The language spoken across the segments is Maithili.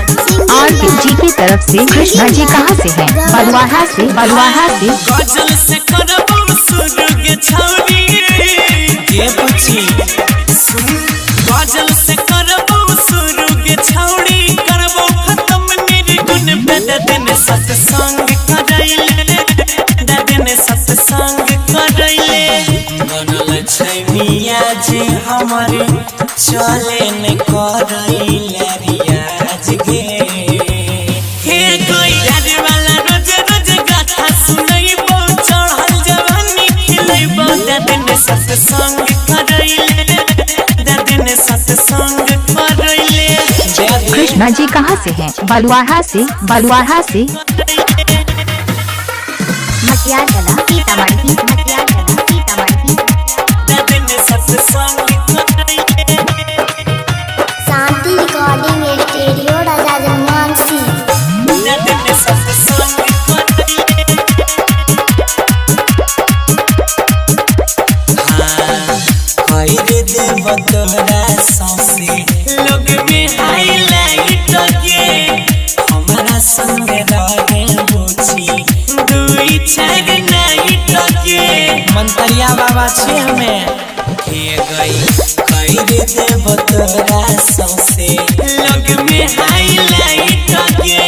आर के जी की तरफ से। कृष्णा जी कहाँ से हैं? बलवाहा से, बलवाहा से। गजल से करबो सुरग छौरी के पूछी। सुन, गजल से करबो सुरग छौरी, करबो खत्म निर्गुण पे दिन सत्संग करैले, दिन सत्संग करैले। बनल छै मिया जी हमर, चले न करैले रियाज गे। हे कोई यार वाला रोज रोज गाथा सुनैबो, चढ़ल जवानी खिलैबो, दिन सत्संग करैले, दिन सत्संग करैले। कृष्णा जी कहाँ से हैं? बलवाहा से, बलवाहा से। मटियार सीतामढ़ी, मटियार सीतामढ़ी। दिन सत्संग करैले। शांति रिकॉर्डिंग स्टूडियो, राजा जनमानसी। दिन सत्संग करैले। कहि देब तोरा सौसे लोग में हाईलाइट के हमारा संग रहे बुची दुई चार नाइट के। मंतरिया बाबा छे हमें हे गई। कहि देब तोरा सौसे लोग में हाईलाइट के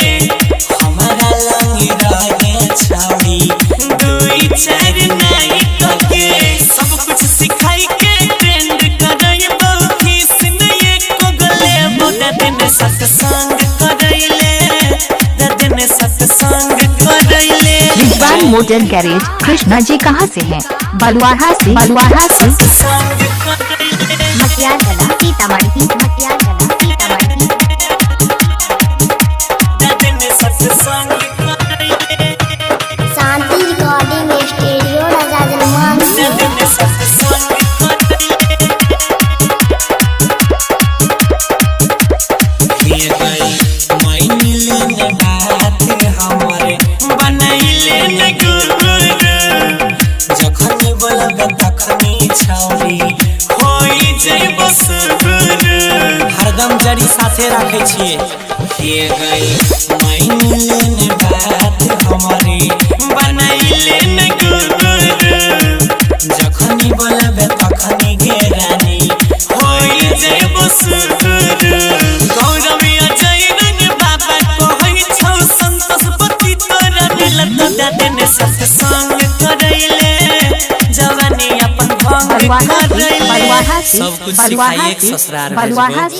हमारा लंग रहे छौरी दुई चार नाइट के। सब कुछ सिखाई के ट्रेंड करैबो, फीस नहीं एको गले बोदा, दिन सत्संग करैले, दिन सत्संग करैले। Rizwan motor garage. कृष्णा जी कहाँ से हैं? बलवाहा से, बलवाहा से। सत्संग करैले। मटियार सीतामढ़ी, मटियार सीतामढ़ी। दिन सत्संग करैले। शांति रिकॉर्डिंग स्टूडियो, राजा जनमानसी। दिन सत्संग करैले। हे गई माइनिले न बात हमरे बनैले न गुरु जखनी बोलब तखनी छौरी होई जइबो सुगुरु। हरदम जड़ी साथे राखै छियै। हे गई माइनिले न बात हमरे बनैले न गुरु जखनी बोलब तखनी गे रानी होई जइबो सुगुरु। गौरव अजय रंग बाबा कहै छौ, संतोष पति तोरा मिलत, दिन सत्संग करैले, जवानी अपन भंग बलवाहा से, करैले। बलवाहा से, सब कुछ बलवाहा सिखाइए के से, ससुराल बलवाहा भेजबो। से।